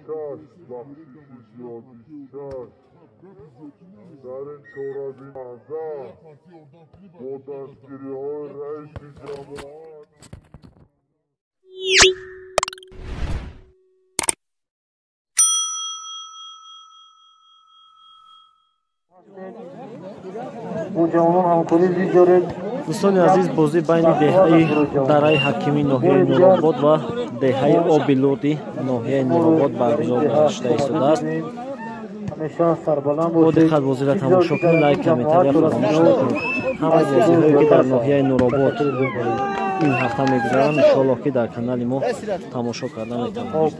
6 бахшиши зиёд 26 дар ин чорабинӣ лаҳза бо дастгириҳои раиси ҷамоат. Дӯстони азиз, бозӣ байни деҳаи Дараи Ҳакимӣ ноҳияи Нуробод ва деҳаи Обилуди ноҳияи Нуробод баргузор гардида истодааст. Бо диққат бозиро тамошо кунед, лайк, комментария фаромӯш накунед. Ҳамаи бозиҳое ки дар ноҳияи Нуробод ин ҳафта мегузаранд, иншоаллоҳ ки дар канали мо тамошо карда метавонед.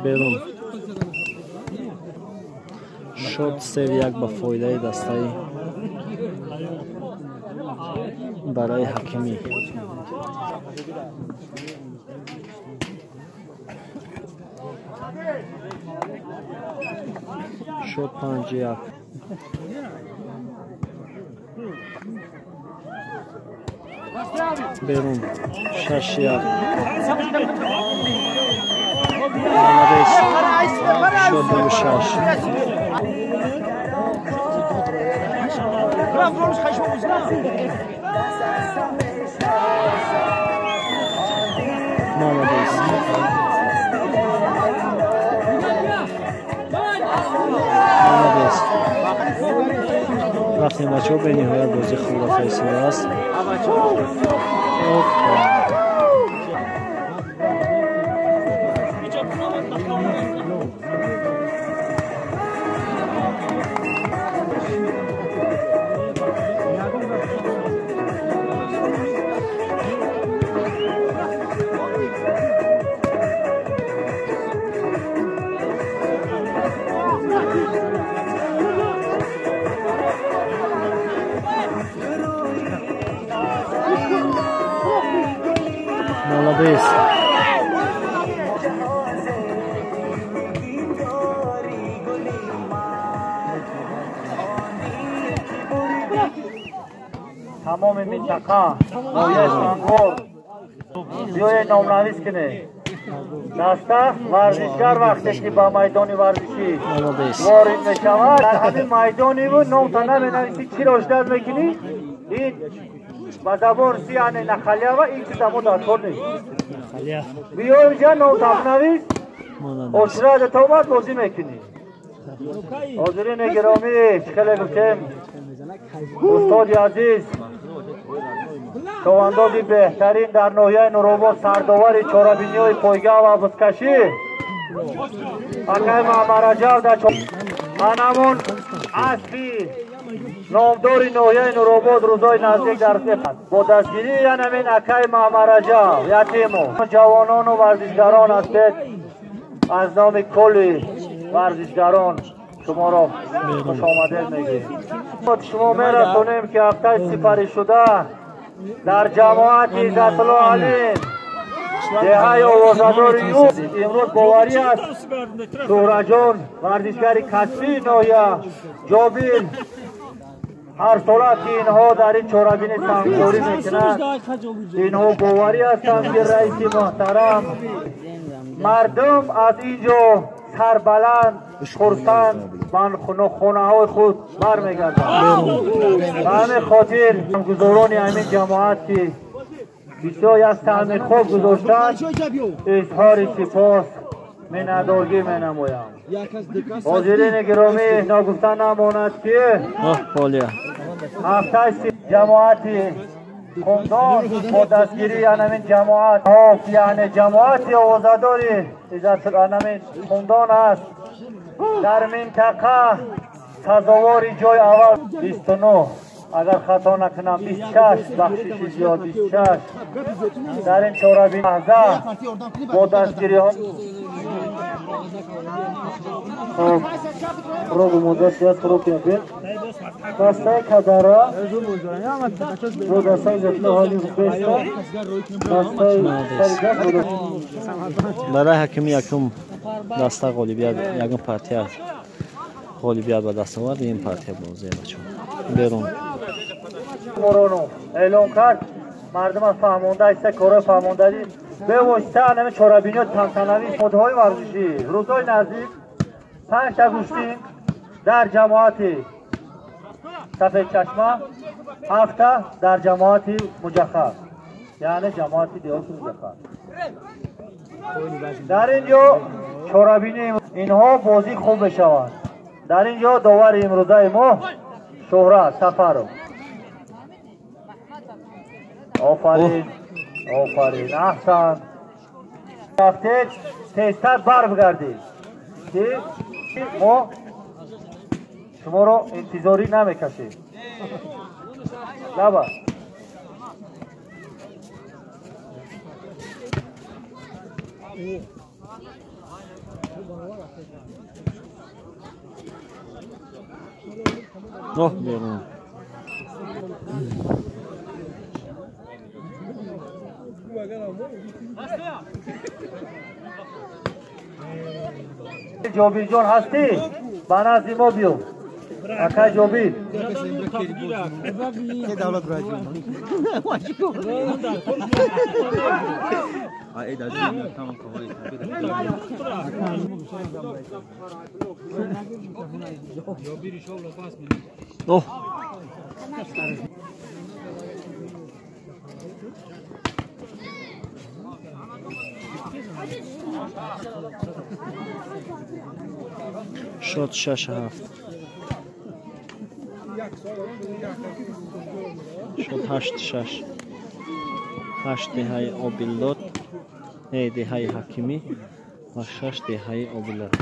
Берун шод 3-1 ба фоидаи дастаи Дараи Ҳакимӣ. Шод 5-1. Берун 6-1. Молодец. Шод 2-6. Молодец. Молодец. Рафтем бачаҳо, бениҳоят бозӣ хуб рафта истодааст. Молодец. Тамоми минтақа ноҳияи Сангвор биёед номнавис кунед. Даста варзишгар вақте ки ба майдони варзишӣ ворид мешавад, дар ҳамин майдони ӯ номта наменависӣ, чиро ждат мекунӣ? Ин ба забон русӣ яъне нахалява, ин чиза мо дар кор нест. Биё инҷа номта бинавис, оширада омад бозӣ мекунӣ. Ҳозирини гиромӣ, чӣ хеле гуфтем, устоди азиз, човандози беҳтарин дар ноҳияи Нуробод, сардовари чорабиниҳои пойгоҳ ва бузкашӣ акай Маҳмадраҷаб дар анамон аспи номдори ноҳияи Нуробод рӯзҳои наздик дар бо дастгирии анамин акай Маҳмадраҷаб ятиму ҷавонону варзишгарон ҳастед. Аз номи кулли варзишгарон шуморо хушомадед мегӯем. Шумо мерасонем ки ҳафтаи сипаришуда дар ҷамоати Иззатулло Алим деҳаи овозадори ӯ имрӯз боварӣ аст Шӯҳраҷон варзишгари касбии ноҳия Ҷобир ҳар сола ки инҳо дар ин чорабинӣ саҳмгузорӣ мекунанд, инҳо боварӣ ҳастанд ки раиси муҳтарам мардум аз ин ҷо сарбаланд хурсанд ба хонаҳои худ бармегарданд. Ба ҳамин хотир ҳамгузорони ҳамин ҷамоат ки бисёр як таъми хуб гузоштанд, изҳори сипос миннатдоргӣ менамоям. Ҳозирини гиромӣ, ногуфта намонад ки ҳафтаи ҷамоати Хундон бо дастгирии анамин ҷамоат, яъне ҷамоати овозадори анамин Хундон аст, дар минтақа сазовори ҷои аввал 29, агар хато накунам 26, бахшиши зиёд 26 дар ин чорабинӣ лаҳза бо дастгириҳо. Хӯрок омода шудааст, хӯроки обед. Дастаи Кадара бо дастаи Иззатулло Ҳолимов беста. Дастаи Саридашт барои ҳакими якум даста ғолибият, ягон партия ғолибият ба даст овард, ин партия бозия бачаҳо. Берун. Моронов эълон кард, мардум аз фаҳмонда иста корҳои фаҳмондадӣ бевосита ҳамин чорабиниҳо тантанавӣ модҳои варзишӣ рӯзҳои наздик 5 та гӯштин дар ҷамоати Сафедчашма, 7 та дар ҷамоати Муҷаххар, яъне ҷамоати деҳоти Муҷаххар. Дар ин ҷо чорабини инҳо бозӣ хуб мешаванд. Дар ин ҷо довари имрӯзаи мо Шӯҳрат Сафаров. Офарин, офарин, аҳсан. Рафтед, тезтар барбигардед, ки мо шуморо интизорӣ намекашем. Лаба. Оҳ, берун. Ҷобирҷон ҳастӣ? Ба назди мо биё. Акай Ҷобир. Оҳ. Шод 6-7. Шод 8-6. 8 деҳаи Обиллот, деҳаи Ҳакимӣ ва 6 деҳаи Обиллот.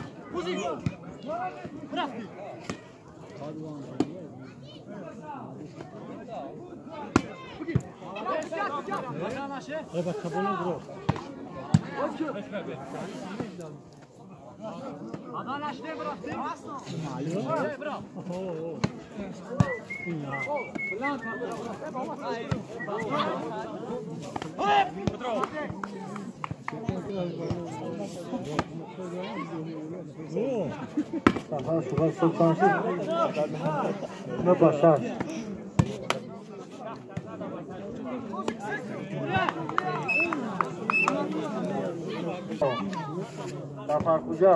Сафар куҷа?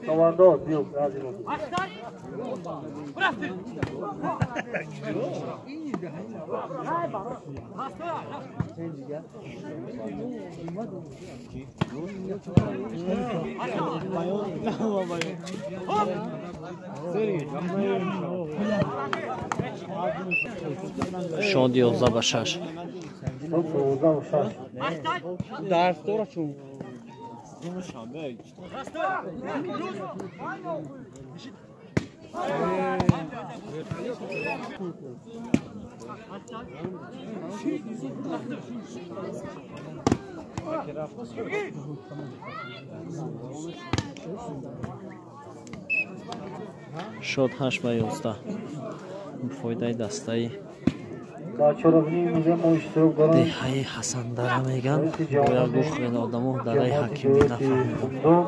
Совандоз, биё, назди мо. Шод 11-6. 11-6. Шод 8-11. Фоидаи дастаи деҳаи Ҳасандара меган. Бояд гуфт хеле одамо дараи Ҳакимӣ нафаҳмиданд.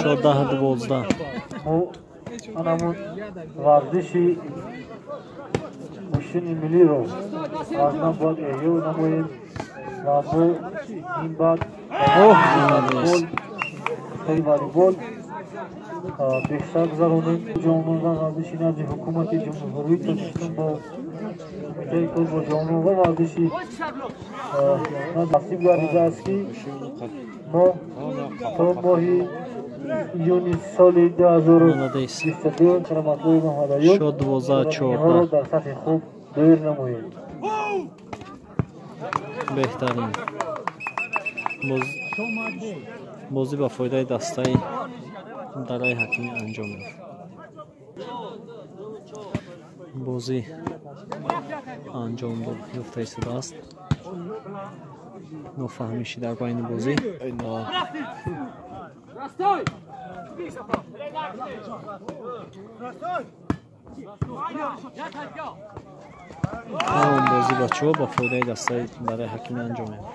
Шод 10-12. Анамун варзиши гӯштини миллиро аз нав бояд эҳё намоем ва мо ин баъд волейбол. Бештар гузаронем. Ҷавонон ва варзиши назди ҳукумати Ҷумҳурии Тоҷикистон бо кумитаи кор бо ҷавонон ва варзиши насиб гардидааст, ки мо то моҳи июни соли 2022 кароматлои Муҳаммадаюб 12-14 дар сатҳи хуб доир намоем. Беҳтарин бозӣ ба фоидаи дастаи Дараи Ҳакимӣ анҷом ёфт. Бозӣ анҷом ёфта истодааст. Нофаҳмишӣ дар байни бозӣ. Ҳамон бозӣ бачаҳо ба фоидаи дастаи Дараи Ҳакимӣ анҷом ёфт.